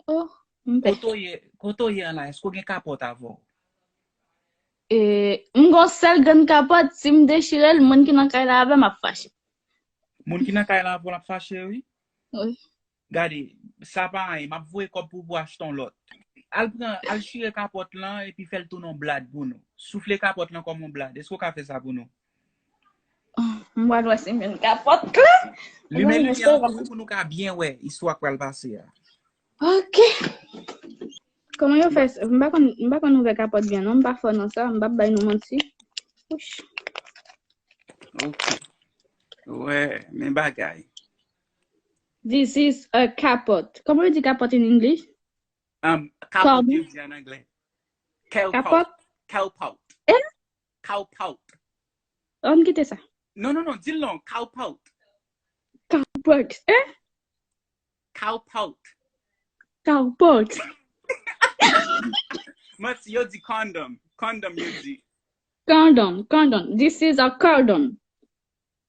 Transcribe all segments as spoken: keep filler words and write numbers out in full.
Oh, m pè. Kote w ye, kote w ye an la, èske w gen kapòt avè w? E, m gon sèl grenn kapòt, si m dechire l, moun ki nan kay la avè m ap fache. Moun ki nan kay la avè w ap fache, wi? Wi. Gade, sa pa anyen, m ap voye kòb pou pou achte yon lòt. Al pran, al chire kapòt lan epi fè l tounen yon blad pou nou. Soufle kapòt lan kòm yon blad. Èske w ka fè sa pou nou? M pral wè si m jwenn kapòt la. Limen limyè an tou wi pou nou ka byen wè istwa k pral pase a. Ok. Kòman yo fè sa? M pa konn, m pa konn ouvè kapòt byen non, m pa fò nan sa, m p ap bay nou manti. Ouch. Ok. Wè, men bagay. This is a kapòt. Kòman yo di kapòt in English? Um, kapòt yo di an anglè. Kapòt? Kapòt. Eh? Kapòt. Ann kite sa. Non, non, non, di l non, kapòt. Kapòt. Eh? Kapòt. Kapòt. Manti, yo di condom. Condom, yo di. Condom, condom. This is a condom.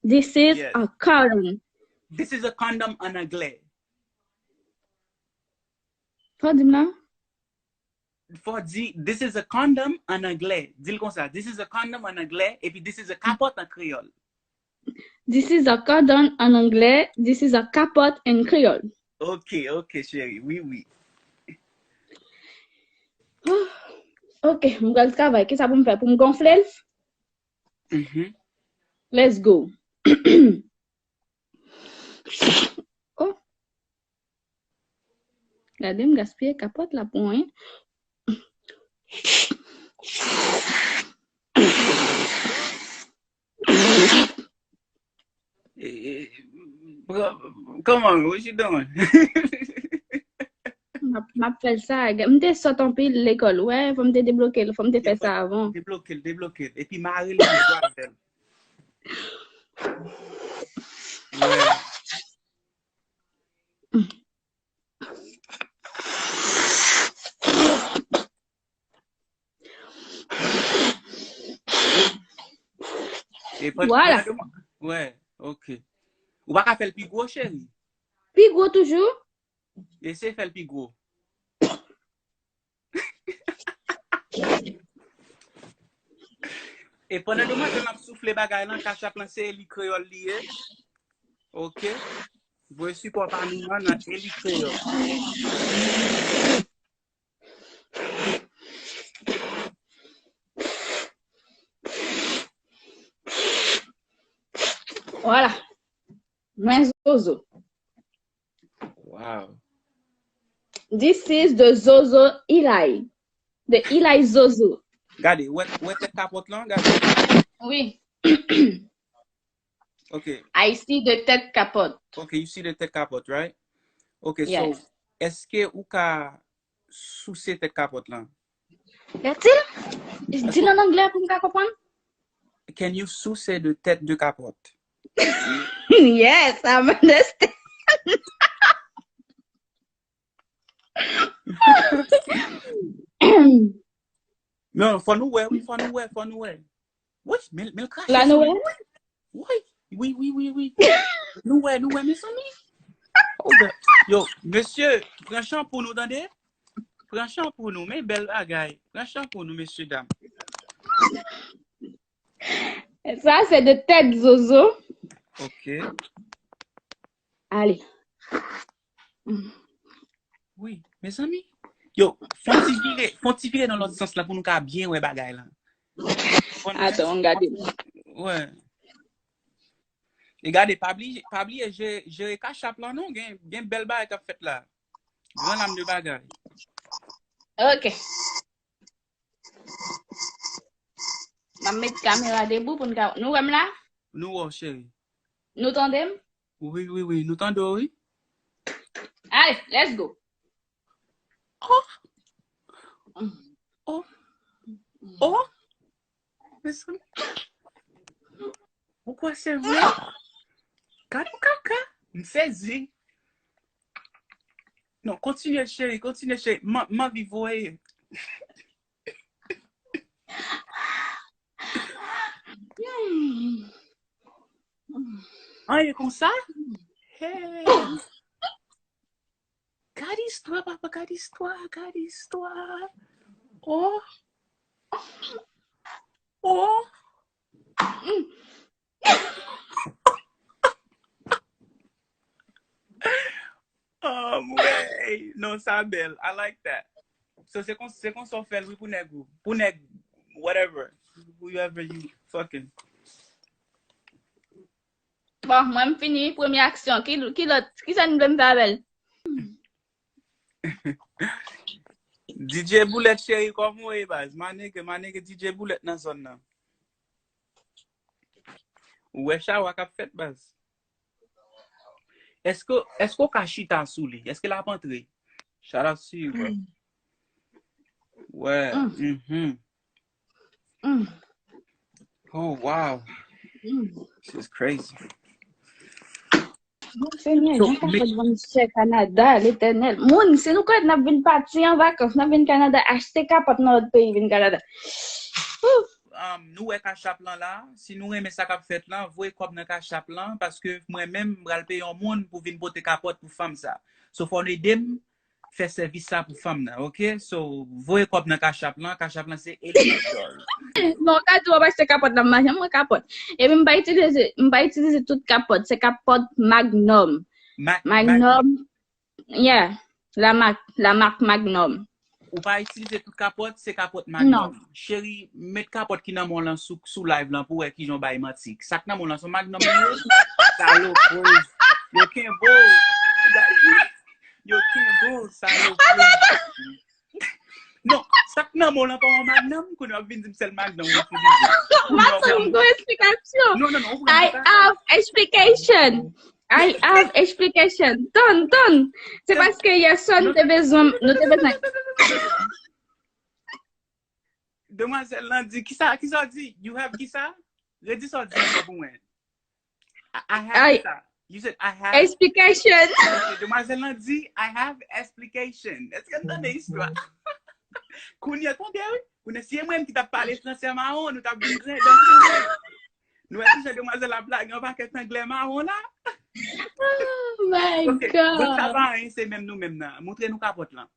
This is Yes. A condom. This is a condom an anglè. Fò di m la? Fò di, this is a condom an anglè. Di l konsa, this is a condom an anglè, epi this is a kapòt an kreyòl. This is a condom an anglè, this is a kapòt in Creole. Ok, ok, cheri, wi, wi. Ok, m pral travay. Kisa pou m fè? Pou m gonfle l? Mhm. Let's go. Oh. Gade m gaspiye kapòt la pou anyen. Eh, eh, bro, come on, what you doing? M ap, m ap fè l sa. M te sòt anpil lekòl. Wè, fò m te debloke l. Fò m te fè sa avan. Debloke l, debloke l. Epi mare l pou jwe avè l. Wè. E pandan, Voilà. Pandan demen, wè, ok. Ou pa ka fè l pi gwo, cheri? Pi gwo toujou? Eseye fè l pi gwo. E pandan demwazèl ap soufle bagay lan, kachap lan se Eli Kreyòl li ye. Ok. Voye sipò pa nou an nan Eli Kreyòl. Voilà. Mwen Zozo. Wow. This is the Zozo Eli. The Eli Zozo. Gade, wè, wè tèt kapòt lan, gade. Wi. Ok, I see the tèt kapòt. Ok, you see the tèt kapòt, right? Ok, so, Yes. Èske ou ka souse tèt kapòt lan? Lètil? Di l an anglè pou m ka konprann. Can you souse the tête de kapòt? Yes, I understand. Non, fò nou wè, wi, fò nou wè, fò nou wè. Wi, men, men l krache La sou nou li, wè? Wi, wi, wi, wi, wi. Nou wè, nou wè, mezanmi. Hold up. Yo, mesye, pran chanpou nou, tande? Pran chanpou nou, men bèl bagay. Pran chanpou nou, mesye dam. Sa, se de tèt Zozo. Ok. Ale. Wi, mezanmi. Yo, fon ti vire, fon ti vire nan lòt sans la pou nou ka byen wè bagay lan. Fon- Atann, m gade. Wè. E gade, pa bliye, pa bliye jere, jere kachap lan non, gen, gen bèl bagay k ap fèt la. Gran lam de bagay. Ok. M ap met kamera debou pou n ka. Nou wè m la? Nou wè w, cheri. Nou tande m? Wi, wi, wi, nou tande w, wi. Ale, let's go. Oh! Oh! Oh! Mezanmi. Ou kwè se vre? Gad yon kaka. M sezi. Non, kontinye, cheri, kontinye, cheri. M, m anvi voye. An, e konsa? Hey! Gad istwa, papa, gad istwa, gad istwa. Oh. Oh. Anmwey! Non, sa bèl. I like that. So, se kon, se konsa w fè l, wi, pou nèg ou. Pou nèg, whatever. Whoever you fucking. Bon, mwen m fini premye aksyon. Ki, ki lòt? Ki sa n vle m fè avè l? D J Boulèt cheri, kòman w ye, baz? My nigga, my nigga, D J Boulèt nan zòn nan. Ou wè chawa k ap fèt, baz? Èske, èske w ka chita sou li? Èske l ap antre? Shout out to you, bro. Wè. Mm. Oh, wow. This is crazy. Bon, Senyè, jan kapòt vann chè Kanada, Letènèl. Moun, si nou kwè n ap vin pati an vakans, n ap vin Kanada, achte kapòt nan lòt peyi, vin Kanada. Um, nou wè Cash App lan la. Si nou renmen sa k ap fèt lan, voye kòb nan Cash App lan, paske mwen menm, m pral peye yon moun pou vin pote kapòt pou fanm sa. So, fò n ede m fè sèvis sa pou fanm nan, oke? So, voye kòb nan Cash App lan. Cash App lan se Elena George. Non, ka di w ap achte kapòt nan mache, mwen kapòt. Epi m pa itilize, m pa itilize tout kapòt, se kapòt Magnum. Magnum. Yeah, la marque, la marque Magnum. Ou pa itilize tout kapòt, se kapòt Magnum. Cheri, met kapòt ki nan men w lan sou, sou live lan pou wè kijan w bay manti. Sa k nan men w lan se Magnum li ye? Salopri. Yo kenbe w. Yo kenbe w, salopri. Non, sa k nan men w lan pa yon Magnum, kounye a w ap vin di m sèl Magnum ou itilize. Magnum, gon eksplikasyon. Non, non, non. I have explication. I have explication. Tann, tann. Se paske yè swa nou te bezwen, nou te bezwen. Demwazèl lan di, kisa, kisa w di? You have kisa? Redi sa w di ankò pou mwen. I, I have kisa? You said I have. Explication. Demwazèl lan di, I have explication. Èske n tande istwa? Kounye a tande, wi. Kounye a, si e mwen ki t ap pale fransè mawon, nou t ap vin red ansanm. Nou wè kijan demwazèl ap lage yon pakèt anglè mawon la. Oh my God. Bon, sa pa anyen, se menm nou menm nan. Montre nou kapòt lan.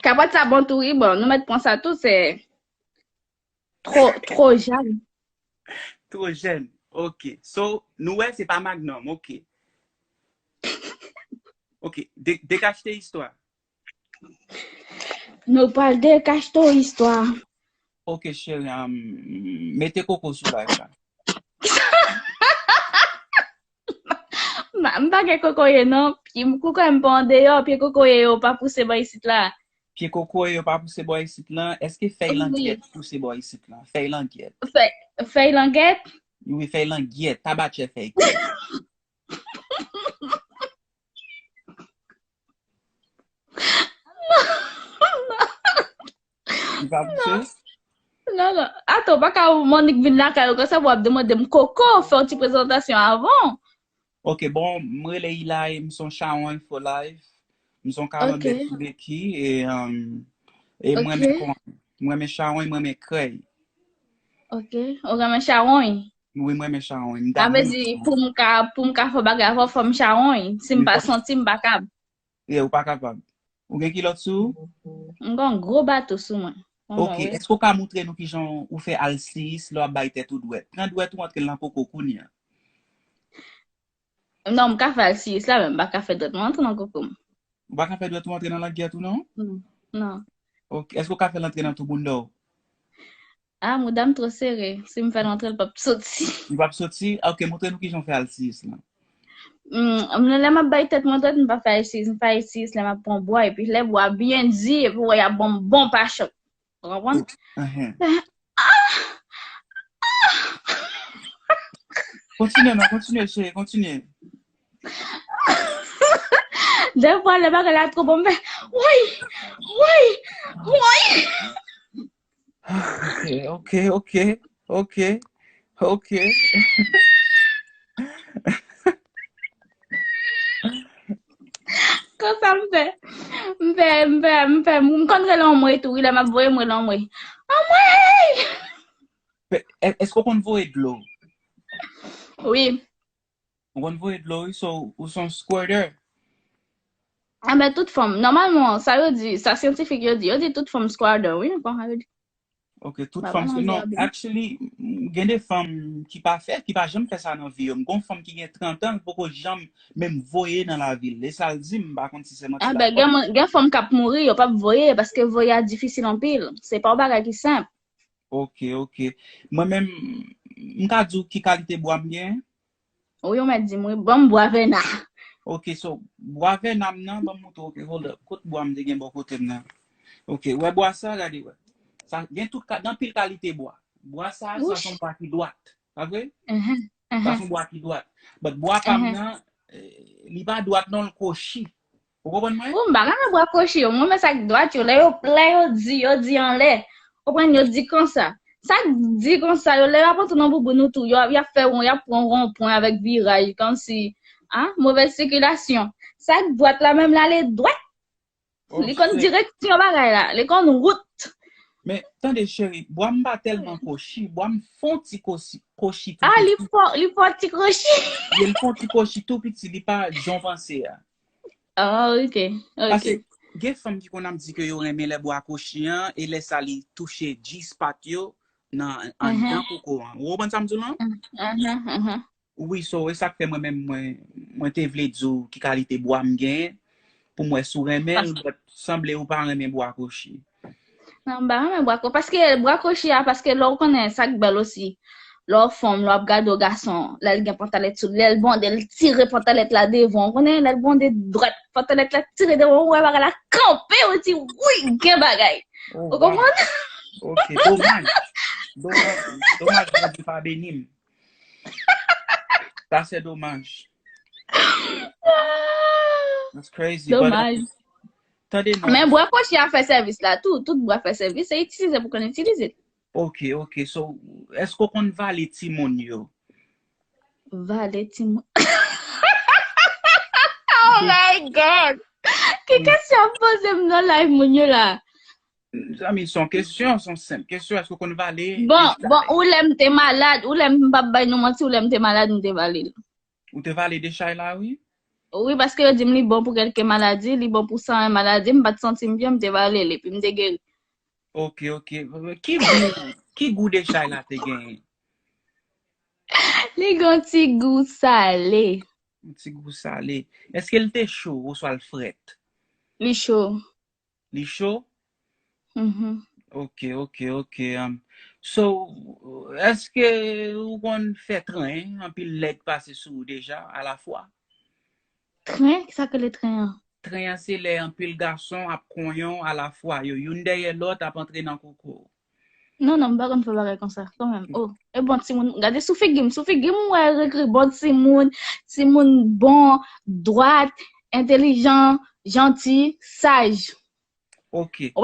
Kapòt sa bon tou, wi, bon. Nou mèt pran sa tou, se tro, tro jèn. Tro jèn. Ok. So, nou wè se pa Magnum, ok. Ok, de, dekachte istwa. Nou pral dekachte w istwa. Ok, cheri, um, mete koko sou live la. M pa gen kokoye non. Kokoye m pa andeyò, pye kokoye yo pa pouse bò isit la. Pye kokoye yo pa pouse bò isit lan. Èske fèy langyèt pouse bò isit lan? Fèy langyèt. Fèy langyèt? Wi, fèy langyèt. Tabatchè fèy. Li pa pouse? Non, non. Ato, pa ka ou Monique vin lakay ou konsa pou ap demande m koko, fè yon ti prezantasyon avan. Ok, bon, m rele Ilay, m son chawony for life. M son kalanbè tou de ki, e, um, e m renmen kòman, m renmen chawony, m renmen krèy. Ok, ou renmen chawony? Wi, m renmen chawony. Sa vle di, pou m ka, pou m ka fè bagay avè w, fò m chawony. Si m pa santi, m pa kab. Yeah, ou pa kapab. Ou gen kilòt sou ou? M gen yon gwo bato sou mwen. Ok, èske ou ka montre nou kijan ou fè alsiyis lè w ap bay tèt ou dwèt? Pran dwèt ou antre l nan koko kounye a. Non, m ka fè alsiyis la, men m pa ka fè dwèt mwen antre nan koko m. Ou pa ka fè dwèt ou antre nan langyèt ou, non? Non. Ok, èske ou ka fè l antre nan tou bounda w? Ah, mouda m twò sere. Si m fè l antre, l p ap soti. Li p ap soti? Ok, montre nou kijan w fè alsiyis lan. Hmm, lè m ap bay tèt mwen dwèt, m pa fè alsiyis, m fè alsiyis lè m ap pran bwa, epi lè bwa byen di, epi w wè y ap ban m bon pachòt. Ou konprann? Kontinye non, kontinye cheri, kontinye. Dèfwa lè bagay la twò bon, m fè woy, woy, woy. Ok, ok, ok, ok, ok. Konsa m fè. M fè, m fè, m fè. M konn rele anmwe tou, wi, lè m ap voye m rele anmwe. Anmwe! Èske w konn voye dlo? Wi. Ou konn voye dlo, wi, so ou se yon squirter? Anben, tout fanm, nòmalman, sa yo di, sa syantifik yo di, yo di tout fanm squatter, wi, ankò, sa yo di. Ok, tout fanm, non, actually, gen de fanm ki pa fè, ki pa janm fè sa nan vi yo. M gon fanm ki gen trant an, l poko janm menm voye nan lavi l. E sa l di m, m pa konn si se manti l ap bay. Gen fanm k ap mouri, yo p ap voye, paske voye a difisil anpil. Se pa yon bagay ki senp. Ok, ok. Mwen menm, m ka di w ki kalite bwa m gen? Wi, ou mèt di m, wi. Ban m bwa vèna. Ok, so, bwa vèna m nan, ban m montre w, ok, hold up. Kot bwa m te gen bò kote m nan? Ok, wè bwa sa, gade, wè. Sa, gen tout, gen anpil kalite bwa. Bwa sa, sa se yon bwa ki dwat. Pa vre? Sa se yon bwa ki dwat. But bwa pa m nan, eh, li pa dwat non, l kochi. Ou konprann mwen? Ou, m pa renmen bwa kochi yo. Mwen, men sa k dwat yo. Lè yo, lè yo di, yo di anlè. Ou konprann, yo di konsa. Sa k di konsa, yo, lè y ap antre nan bouboun ou tou, yo, y ap fè won, y ap pran wonpwen avèk viray, kòmsi, ah, movèz sikilasyon. Sa k dwat la menm la, li dwat. Li konn direksyon bagay la, li konn wout. Men, tande, cheri, bwa m pa tèlman kochi, bwa m fon ti kochi, kochi tou piti. Ah, li fò, li fò ti kochi. Li fon ti kochi tou piti, li pa jan w panse a. Ah, ok, ok. Paske gen fanm ki konn ap di ke yo renmen lè bwa kochi an, e lè sa li touche G spot yo nan anndan koko an. Ou konprann sa m di w lan? Wi, so, e sa k fè mwen menm, mwen, mwen te vle di w ki kalite bwa m genyen, pou m wè si w renmen l, but sanble ou pa renmen bwa kochi. Non, m pa renmen bwa kochi, paske bwa kochi a, paske lè w konnen sa k bèl osi, lè w fanm, lè w ap gade yon gason, lè l gen pantalèt sou li, lè l bonde, l tire pantalèt la devan, ou konnen, lè l bonde dwat, pantalèt la tire devan, ou wè bagay la kanpe, ou di, wi, gen bagay. Ou konprann? Ok, domaj. Domaj, domaj, Bondye pa beni m. Sa se domaj. That's crazy. Domaj. Tande non. Men bwa kochi a fè sèvis la tou. Tout bwa fè sèvis, se itilize pou konn itilize. Ok, ok. So, èske w konn vale timoun yo? Vale timoun. Oh my God! Ki kesyon ap poze m nan live moun yo la? Zanmi, se yon kesyon, se yon senp kesyon. Èske w konn vale? Bon, bon, ou lè m te malad, ou lè m p ap bay nou manti, ou lè m te malad, m te vale l. Ou te vale dechay la, wi? Wi, paske yo di m li bon pou kèlke maladi, li bon pou san maladi, m pa t santi m byen, m te vale l, epi m te geri. Ok, ok. Ki gou, ki gou dechay la te genyen? Li gen yon ti gou sale. Yon ti gou sale. Èske l te cho oswa l frèt? Li cho. Li cho? Mhm. Ok, ok, ok. Um, so, èske ou konn fè tren, anpil nèg pase sou ou deja, alafwa? Tren? Kisa k rele tren an? Tren an se lè anpil gason ap konyon alafwa, yo youn dèyè lòt ap antre nan koko w. Non, non, m pa konn fè bagay konsa, kanmenm. Oh, e bon, timoun, gade sou figi m, sou figi m, m wè yo ekri bon timoun, timoun bon, dwat, entelijan, janti, saj. Ok.